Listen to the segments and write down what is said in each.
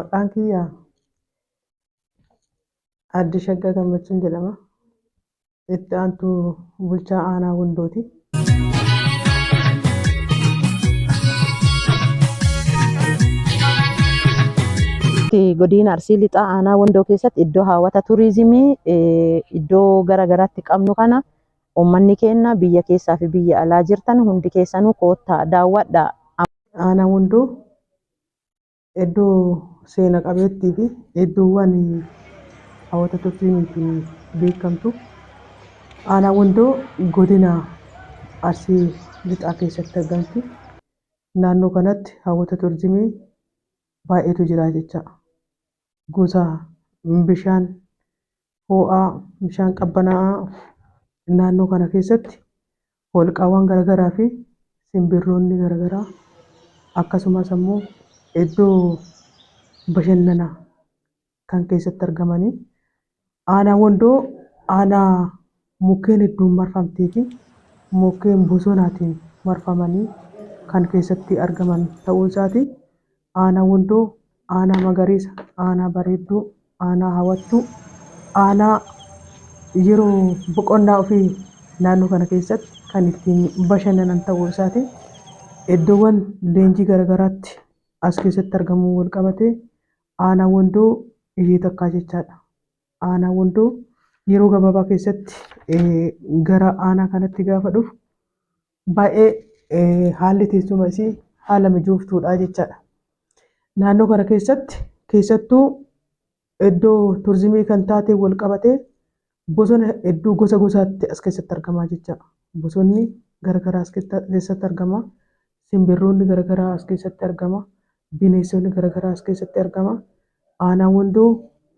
Maqaan kiyya Aadde Shaggaa Gammachuun jedhama. Itti aantuu bulchaa aanaa Wandooti. Godina Arsii Lixaa Aanaa Wandoo keessatti iddoo hawwata turizimii iddoo gara garaatti qabnu kana uummanni keenya biyya keessaa fi biyya alaa jirtan hundi keessanuu koottaa daawwadhaa. Aanaa Wandoo iddoo seena qabeettii fi iddoowwan hawwata turizimiitiin beekamtu. Aanaa Wandoo godina Arsii Lixaa keessatti argamti. Naannoo kanatti hawwata turizimii baay'eetu jira jecha. Gosa bishaan ho'aa, bishaan qabbanaa'aa naannoo kana keessatti holqaawwan garaagaraa fi simbirroonni garaagaraa akkasumas ammoo iddoo bashannanaa kan keessatti argamanii. Aanaa Wandoo aanaa mukkeen hedduun marfamtee fi mukkeen bosonaatiin marfamanii kan keessatti argaman ta'uu isaati. Aanaa Wandoo aanaa magariisa, aanaa bareedduu, aanaa hawwattuu, aanaa yeroo boqonnaa ofii naannoo kana keessatti kan ittiin bashannanan ta'uu isaati. Iddoowwan leenjii garaagaraatti as keessatti argamuun wal qabatee aanaa Wandoo ishee takkaa jechaadha. Aanaa Wandoo yeroo gabaabaa keessatti gara aanaa kanatti gaafa dhufu baay'ee haalli teessuma isii haala mijooftuudha jechaadha. Naannoo kana keessatti keessattuu iddoo turizimii kan taate wal qabatee bosona hedduu gosa gosaatti as keessatti argamaa jechaadha. Bosonni garaagaraa as keessatti argama. Simbirroonni garaagaraa as keessatti argama. Bineensonni garaagaraa as keessatti argama. Aanaa Wandoo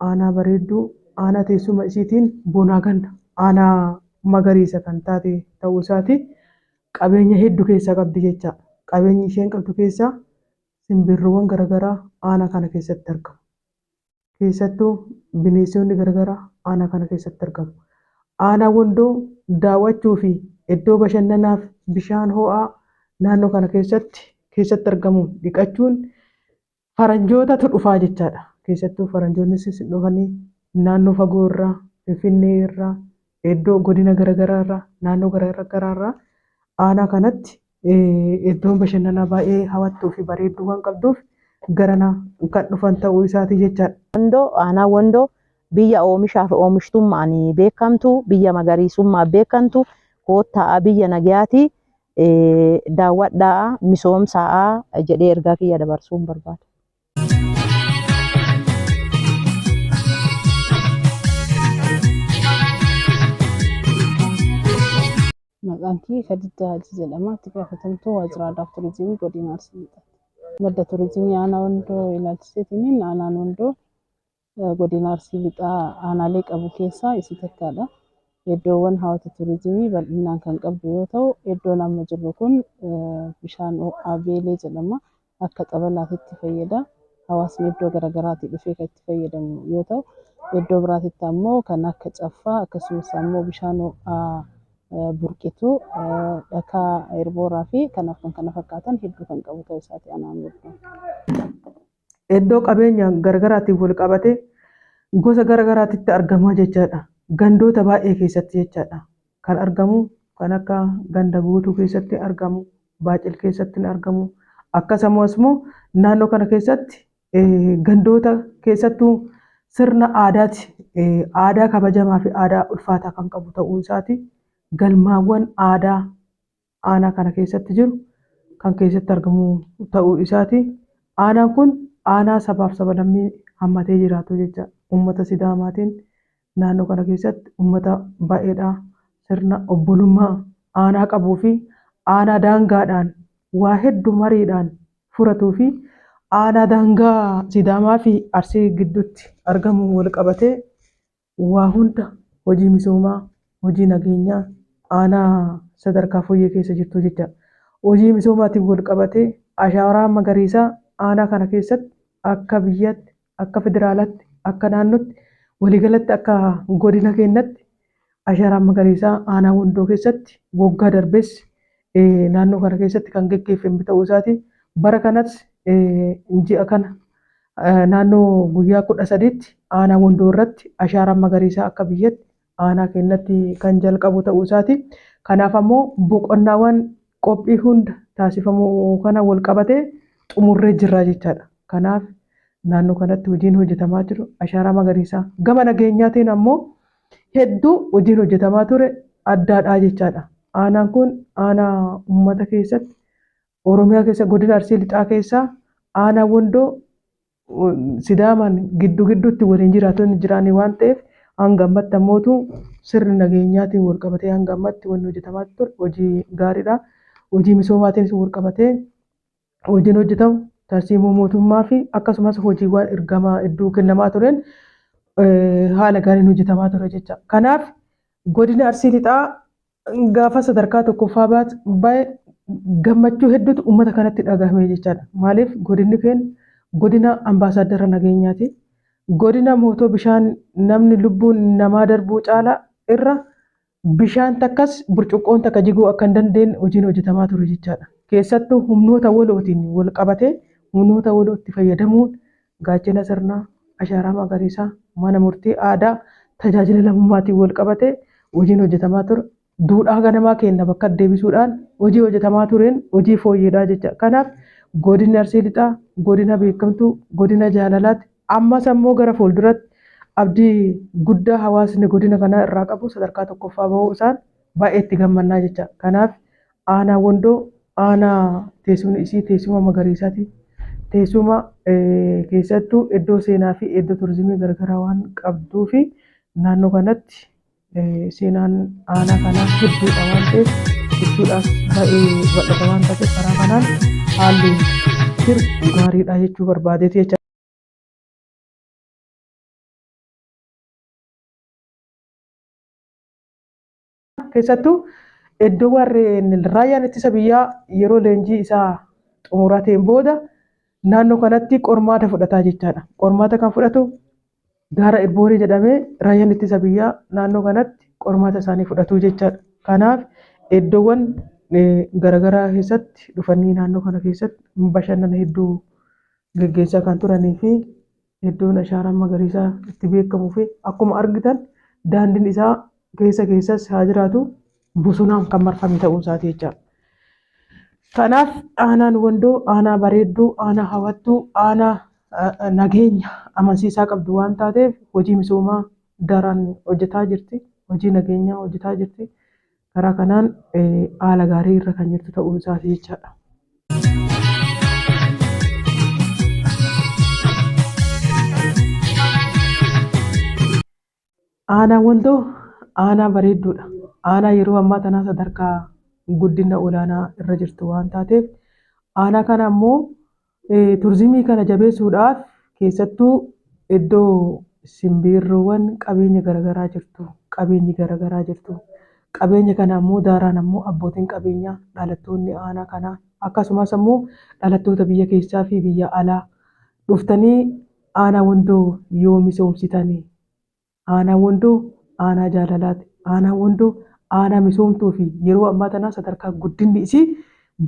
aanaa bareedduu, aanaa teessuma isiitiin bonaa ganna aanaa magariisa kan taate ta'uu isaati. Qabeenya hedduu keessaa qabdi jecha. Qabeenyi isheen qabdu keessaa simbirroowwan garaagaraa aanaa kana keessatti argamu. Keessattuu bineensonni garaagaraa aanaa kana keessatti argamu. Aanaa Wandoo daawwachuu fi iddoo bashannanaaf bishaan ho'aa naannoo kana keessatti argamu dhiqachuun faranjootatu dhufaa jechaadha. Keessattuu faranjoonnis dhufanii naannoo fagoo irraa, Finfinnee irraa, iddoo godina garaagaraa irraa, naannoo garaagaraa irraa aanaa kanatti iddoon bashannanaa baay'ee hawwattuu fi bareedduu waan qabduuf garana kan dhufan ta'uu isaati jechaadha. Wandoo aanaa Wandoo biyya oomishaa fi oomishtummaan beekamtu, biyya magariisummaan beekamtu, koottaa biyya nagayaati daawwadhaa, misoomsaa jedhee ergaa kiyya dabarsuun barbaada. Maqaan kiyya Khadijaa Hajii jedhama. Itti gaafatamtuu waajjira aadaa fi turizimii godina Arsii Lixaati. Madda turizimii aanaa Wandoo ilaalchiseetiin aanaan Wandoo godina Arsii Lixaa aanaalee qabu keessaa isii takkaadha. Iddoowwan hawwata turizimii bal'inaan kan qabdu yoo ta'u, iddoon amma jirru kun bishaan ho'aa Beelee jedhama. Akka xabalaatitti fayyada. Hawaasni iddoo garaagaraatii dhufee kan itti fayyadamu yoo ta'u, iddoo biraatitti ammoo kan akka caffaa akkasumas ammoo bishaan ho'aa burqitu, dhakaa erbooraa fi kanaaf kan kana fakkaatan hedduu kan qabu ta'uu isaati aanaan Wandoo. Iddoo qabeenya garaagaraatiin wal qabatee gosa garaagaraatitti argama jechaadha. Gandoota baay'ee keessatti jechaadha. Kan argamu kan akka ganda guutuu keessatti argamu, baacil keessatti ni argamu. Akkasumas immoo naannoo kana keessatti gandoota keessattuu sirna aadaati. Aadaa kabajamaa fi aadaa ulfaataa kan qabu ta'uu isaati. Galmaawwan aadaa aanaa kana keessatti jiru kan keessatti argamu ta'uu isaati. Aanaan kun aanaa sabaaf sablammii hammatee jiraatu jecha. Uummata Sidaamaatiin naannoo kana keessatti uummata baay'eedha. Sirna obbolummaa aanaa qabuu fi aanaa daangaadhaan waa hedduu mariidhaan furatuu fi aanaa daangaa Sidaamaa fi Arsii gidduutti argamu wal qabatee waa hunda hojii misoomaa, hojii nageenyaa aanaa sadarkaa fooyyee keessa jirtu jecha. Hojii misoomaatiin wal qabatee ashaaraa magariisaa aanaa kana keessatti akka biyyaatti, akka federaalaatti, akka naannootti, waliigalatti akka godina keenyatti ashaaraan magariisaa aanaa Wandoo keessatti waggaa darbes naannoo kana keessatti kan geggeeffame ta'uu isaati. Bara kanas ji'a kana Naannoo guyyaa 13tti aanaa Wondoo irratti ashaaraan magariisaa akka biyyatti aanaa keenyatti kan jalqabu ta'uu isaati. Kanaaf ammoo boqonnaawwan qophii hunda taasifamuu kana wal qabatee xumurree jirra jechaadha. Kanaaf naannoo kanatti hojiin hojjetamaa jiru ashaaraa magariisaa gama nageenyaatiin ammoo hedduu hojiin hojjetamaa ture addaadha jechaadha. Aanaan kun aanaa uummata keessatti Oromiyaa keessa godina Arsii Lixaa keessaa aanaa Wondoo Sidaamaan giddu gidduutti waliin jiraatonni jiraanii waan ta'eef hanga ammatti ammootu sirni nageenyaatiin wal qabatee hanga ammatti wanni hojjetamaa ture hojii gaariidha. Hojii misoomaatiinis wal qabatee hojiin hojjetamu tarsiimoo mootummaa fi akkasumas hojiiwwan ergamaa hedduu kennamaa tureen haala gaariin hojjetamaa ture jecha. Kanaaf godina Arsii Lixaa gaafa sadarkaa tokkoffaa bahe gammachuu hedduutu uummata kanatti dhagahame jechaadha. Maaliif godinni keenya godina ambaasaaddara nageenyaati. Godina mootoo bishaan namni lubbuun namaa darbuu caalaa irra bishaan takkas burcuqqoon takka jiguu akka hin dandeenye hojiin hojjetamaa ture jechaadha. Keessattuu humnoota walootiin wal qabatee humnoota walootti fayyadamuun gaachana sirnaa, ashaaraa magariisaa, mana murtii aadaa, tajaajila lammummaatiin wal qabatee hojiin hojjetamaa ture. Duudhaa ganamaa keenya bakka deebisuudhaan hojii hojjetamaa tureen hojii fooyyeedha jecha. Kanaaf godinni Arsii Lixaa godina beekamtuu, godina jaalalaati. Ammas ammoo gara fuulduratti abdii guddaa hawaasni godina kanaa irraa qabu sadarkaa tokkoffaa bahuu isaan baay'ee itti gammannaa jecha. Kanaaf aanaa Wondoo aanaa teessumni isii teessuma magariisaati. Teessuma keessattuu iddoo seenaa fi iddoo turizimii garaagaraa waan qabduu fi naannoo kanatti seenaan aanaa kanaa hedduudha waan ta'eef ibsuudhaaf baay'ee bal'ata waan ta'eef karaa kanaan haalli jiru gaariidha jechuu barbaadeeti jecha. Keessattuu iddoo warreen raayyaan ittisa biyyaa yeroo leenjii isaa xumurateen booda naannoo kanatti qormaata fudhataa jechaadha. Qormaata kan fudhatu gaara Irboorii jedhamee raayyaan ittisa biyyaa naannoo kanatti qormaata isaanii fudhatu jechaadha. Kanaaf iddoowwan garaagaraa keessatti dhufanii naannoo kana keessatti bashannana hedduu geggeessaa kan turanii fi iddoon ashaaraan magariisaa itti beekamuu fi akkuma argitan daandiin isaa keessa keessas haa jiraatu bosonaan kan marfame ta'uu isaati jechaadha. Kanaaf aanaan Wondoo aanaa bareedduu, aanaa hawwattuu, aanaa nageenya amansiisaa qabdu waan taateef hojii misoomaa daran hojjetaa jirti. Hojii nageenyaa hojjetaa jirti. Karaa kanaan haala gaarii irra kan jirtu ta'uu isaati jechaadha. Aanaan Wondoo aanaa bareedduudha. Aanaa yeroo ammaa tanaa sadarkaa guddina olaanaa irra jirtu waan taateef aanaa kana ammoo turizimii kana jabeessuudhaaf keessattuu iddoo simbirroowwan qabeenya garaagaraa jirtu, qabeenyi garaagaraa jirtu. Qabeenya kana ammoo daaraan ammoo abbootiin qabeenyaa dhalattoonni aanaa kanaa akkasumas ammoo dhalattoota biyya keessaa fi biyya alaa dhuftanii aanaa Wondoo yoo misoomsitanii aanaa Wondoo aanaa jaalalaati. Aanaa Wondoo aanaa misoomtuu fi yeroo ammaa tanaa sadarkaa guddinni isii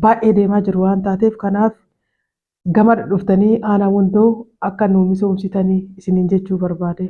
baay'ee deemaa jiru waan taateef kanaaf gama dhuftanii aanaa Wondoo akka nu misoomsitanii isiniin jechuu barbaade.